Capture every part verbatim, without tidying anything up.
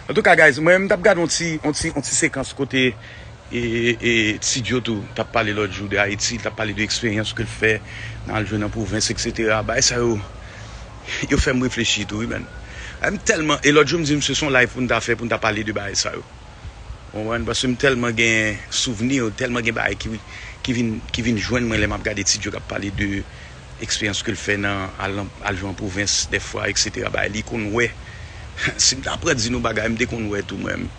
Antouka, guys, mwen menm m t ap gade yon ti, yon ti, yon ti sekans kote e, e, Ti Djo tou t ap pale lòt jou de Ayiti, li t ap pale de eksperyans ke l fè nan al jwe nan pwovens, etsetera. Bagay sa yo, yo fè m reflechi tou, wi, man. M tèlman, e lòt jou m di misye se yon live pou n ta fè, pou n ta pale de bagay sa yo. Ou konprann? Paske m tèlman gen souvni, tèlman gen bagay ki, ki vin, ki vin jwenn mwen lè m ap gade Ti Djo k ap pale de eksperyans ke l fè nan al, al jwe an pwovens dèfwa, etsetera. Bagay li konn wè. Si m ta pran di nou bagay m te konn wè tou mwen menm.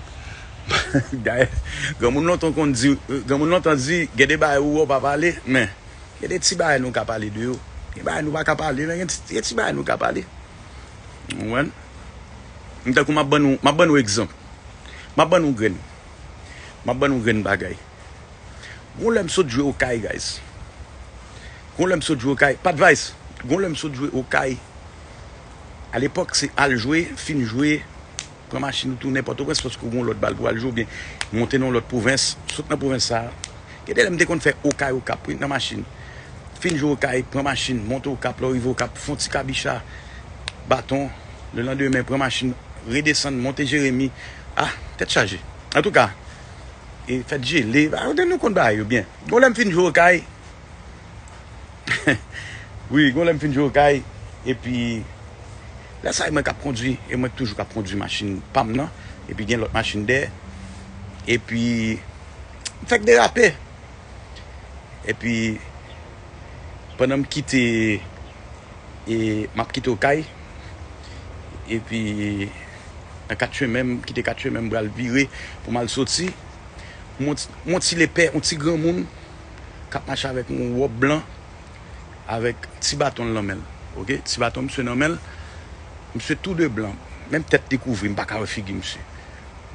Dayè, granmoun lontan konn di, granmoun lontan di, gen de bagay ou wè w pa pale, men gen de ti bagay nou ka pale de yo. Gen bagay nou pa ka pale, men gen ti, gen ti bagay nou ka pale. Ou konprann? M tankou m ap ban nou, m ap ban nou egzanp. M ap ban nou grenn. M ap ban nou grenn bagay. Gon lè m sot jwe Okay, guys. Gon lè m sot jwe Okay. Pa Advice. Gon lè m sot jwe Okay. Alepòk, se al jwe, fin jwe, pran machin ou tounen Pòtoprens paske w gon lòt bal pou al jwe oubyen monte nan yon lòt pwovens, sot nan pwovens sa a. Gen de lè m te konn fè Okay Okap, wi, nan machin. Fin jwe Okay, pran machin, monte Okap, lè w rive Okap, fè yon ti kabicha, Baton, lelandemen, pran machin, redesann, monte Jeremi. Ah, tèt chaje. Antouka, e fèt jele, ah, nou konn bagay yo byen. Gon lè m fin jwe Okay, wi, gon lè m fin jwe Okay, epi lè sa e mwen k ap kondwi, e mwen k toujou k ap kondwi machin pa m nan, epi gen lòt machin dèyè, epi m fèk derape. Epi pandan m kite, e m ap kite Okay, epi nan kat chemen, m kite kat chemen, m pral vire pou m al soti, m wè yon ti, m wè yon ti lepè, yon ti granmoun k ap mache avèk yon wòb blan, avèk ti baton l nan men l. Oke? Ti baton misye nan men l. Misye tou de blan. Menm tèt li kouvri, m pa ka wè figi misye.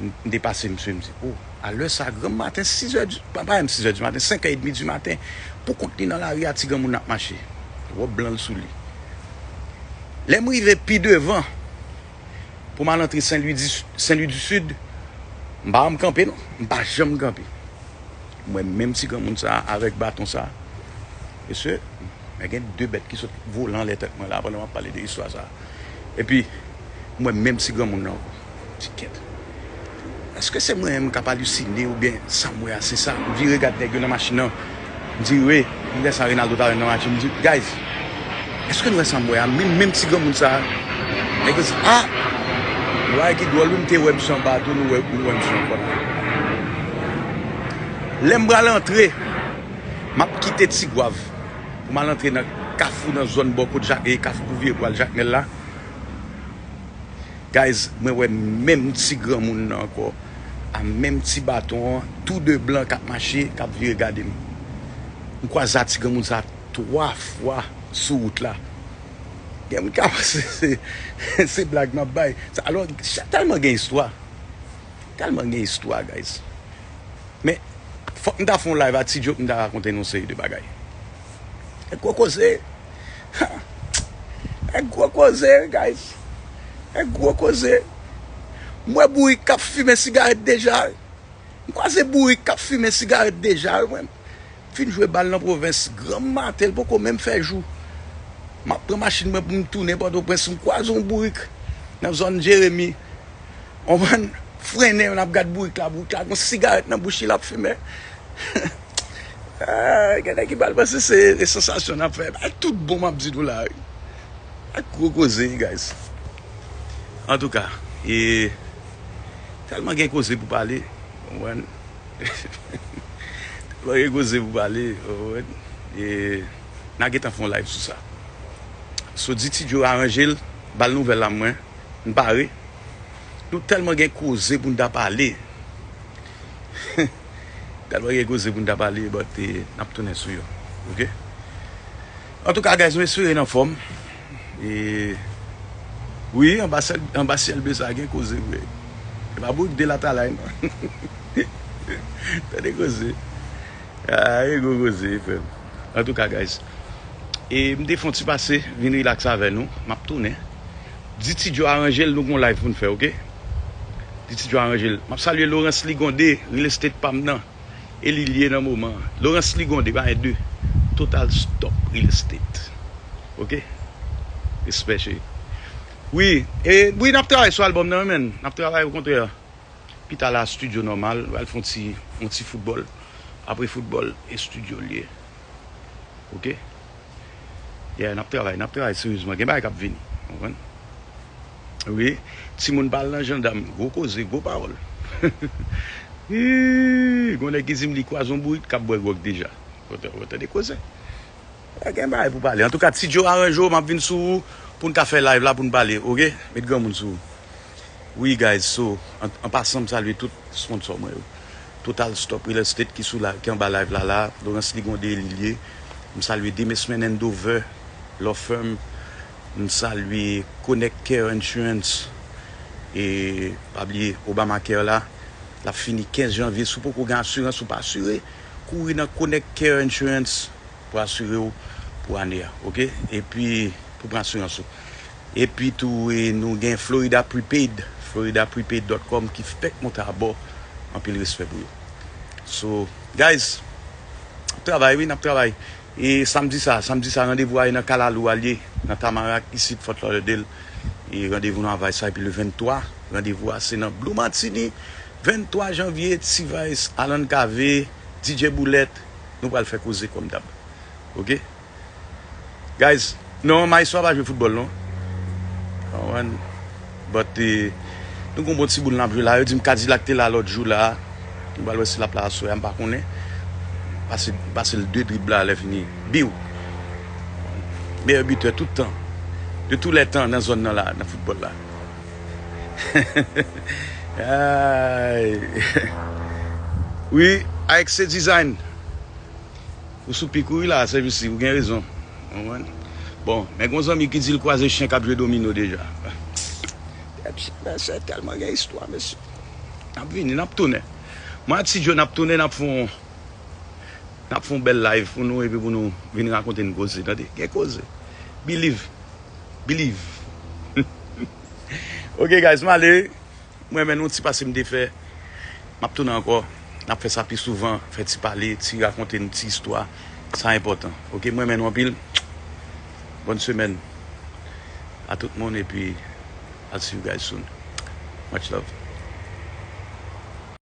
M, m depase misye, m di, "O, a lè sa, granm maten, sis è di, pa, pa menm sis è di maten, senk è edmi di maten, pou kont li nan lari a, ti granmoun ap mache. Wòb blan l sou li." Lè m rive pi devan, pou m al antre Sen Lwi di, Sen Lwi di Sid, m pa janm kanpe, non. M pa janm kanpe. M wè menm ti granmoun sa a avèk baton sa a. Mesye, men gen de bèt ki sot vole anlè tèt mwen la pandan m ap pale de istwa sa a. Epi, m wè menm ti granmoun nan ankò. M di, "Kèt. Èske se mwen menm k ap alisine oubyen sa m wè a se sa?" M vire gad nèg yo nan machin nan. M di, "Wi." M wè sa Reynaldo t avè m nan machin. M di, "Guys, èske nou wè sa m wè a? Menm, menm ti granmoun sa a?" Nèg yo di, "A! Yon bagay ki dwòl, wi, m te wè misye anba a tou, nou wè, nou wè misye ankò la." Lè m pral antre, m ap kite Tigwav pou m al antre nan Kafou, nan zòn bò kot Jak, e Kafou pou vire pou al Jakmèl la. Guys, mwen wè menm ti granmoun nan ankò, a menm ti baton an, tou de blan k ap mache, k ap vire gade m. M kwaze a ti granmoun sa twa fwa sou wout la. Gen moun ka panse se, se blag m ap bay. Sa, alò, sa tèlman gen istwa. Tèlman gen istwa, guys. Men, fòk m ta fè yon live a Ti Djo pou m ta rakonte nou yon seri de bagay. E gwo koze. E gwo koze, guys. E gwo koze. M wè bourik k ap fimen sigarèt deja. M kwaze bourik k ap fimen sigarèt deja, mwen. Fin jwe bal nan pwovens, granm maten, l poko menm fè jou. M ap pran machin mwen pou m tounen Pòtoprens, m kwaze yon bourik nan zòn Jeremi. Konprann? Frennen, n ap gad bourik la, bourik la gon sigarèt nan bouch li, l ap fimen. Ah, gen nèg ki pral panse se, se sansasyon n ap fè. Bay tout bon m ap di nou la, wi. Ak gwo koze, guys. Antouka, e tèlman gen koze pou pale, ou konprann? Tèlman gen koze pou pale, ou konprann? E n a gentan fè yon live sou sa. So, di Ti Djo aranje l, ba l nouvèl la mwen, m pare. Nou tèlman gen koze pou n ta pale. Tèlman gen koze pou n ta pale, but, eh, n ap tounen sou yo. Oke? Antouka, guys, m espere n anfòm. E, wi, anba syèl, anba syèl ble sa gen koze vre. E pa bout de latalay, non. Tande koze. Ah, e gwo koze, frè m. Antouka, guys, e m te fè yon ti pase, vin rilaks avè nou. M ap tounen. Di Ti Djo aranje l, nou gon live pou n fè, oke? Di Ti Djo aranje l. M ap salye Laurence Ligonde, real estate pa m nan. E li l ye nan moman an. Laurence Ligonde, pa gen de. Total Stop Real Estate. Oke? Respè, cheri. Wi, e, wi, n ap travay sou albòm nan, men n ap travay okontrè. Pita la, studio nòmal, al fè yon ti, yon ti foutbòl. Apre foutbòl, e studio l ye. Oke? Yeah, n ap travay, n ap travay seryezman. Gen bagay k ap vini. Konprann? Wi. Timoun pa al nan jandam. Gwo koze, gwo pawòl. Ih, gon nèg ki di m li kwaze yon bourik k ap bwè gwòg deja. Ou tande koze? Gen bagay pou pale. Antouka, Ti Joe aranje w, m ap vin sou ou pou n ka fè live la pou n pale, oke? Met granmoun sou ou. Wi, guys, so, an, an pasan, m salye tout sponsò mwen yo. Total Stop Real Estate ki sou la, ki anba live la la. Laurence Ligonde, li l ye. M salye Demesmin and Dover Law Firm. M salye Connect Care Insurance. E pa bliye Obamacare la. L ap fini kenz janvye. Si w poko gen asirans, ou pa asire, kouri nan Connect Care Insurance pou asire w pou ane a, oke? Epi, pou pran asirans ou. Epi tou, e, nou gen Florida Prepaid, florida prepaid dot com ki fèk monte abò. Anpil respè pou yo. So, guys, n ap travay, wi, n ap travay. E samdi sa, samdi sa, randevou a e nan Kalalou a l ye, nan Tamarack, isit Fort Lauderdale. E randevou nan avay sa, epi le venntwa, randevou a se nan Blue Martini, venntwa janvye, T-Vice, Alan Cavé, D J Boulèt, nou pral fè koze kòm dab. Oke? Guys, non, Maestro a pa jwe foutbòl, non. Konprann? But, eh, nou gon bon ti boul n ap jwe la. Yo di m Kadilak te la lòt jou la. Nou pral wè si l ap la aswè a, m pa konnen. Pase, pase l de drib la, lè fini. Biw! Meyè bitè tout tan. De tous les temps nan zòn nan la, nan foutbòl la. Ay. Wi, A X C Design. Ou sou pik ou wi la, sèvis li, ou gen rezon. Konprann? Bon, men gon zanmi ki di l kwaze chen k ap jwe domino deja. Mesye, tèlman gen istwa, mesye. N ap vini, n ap tounen. Mwen ak Ti Joe, n ap tounen, n ap fè yon, n ap fè yon bèl live pou nou, epi pou nou vin rakonte n koze, tande? Gen koze. Believe. Believe. Ok, guys, m ale. Mwen menm, yon ti pase m te fè. M ap tounen ankò. N ap fè sa pi souvan. Fè ti pale, ti rakonte n ti istwa. Sa enpòtan. Ok, mwen menm nou anpil. Bòn semèn a tout moun, epi I'll see you guys soon. Much love.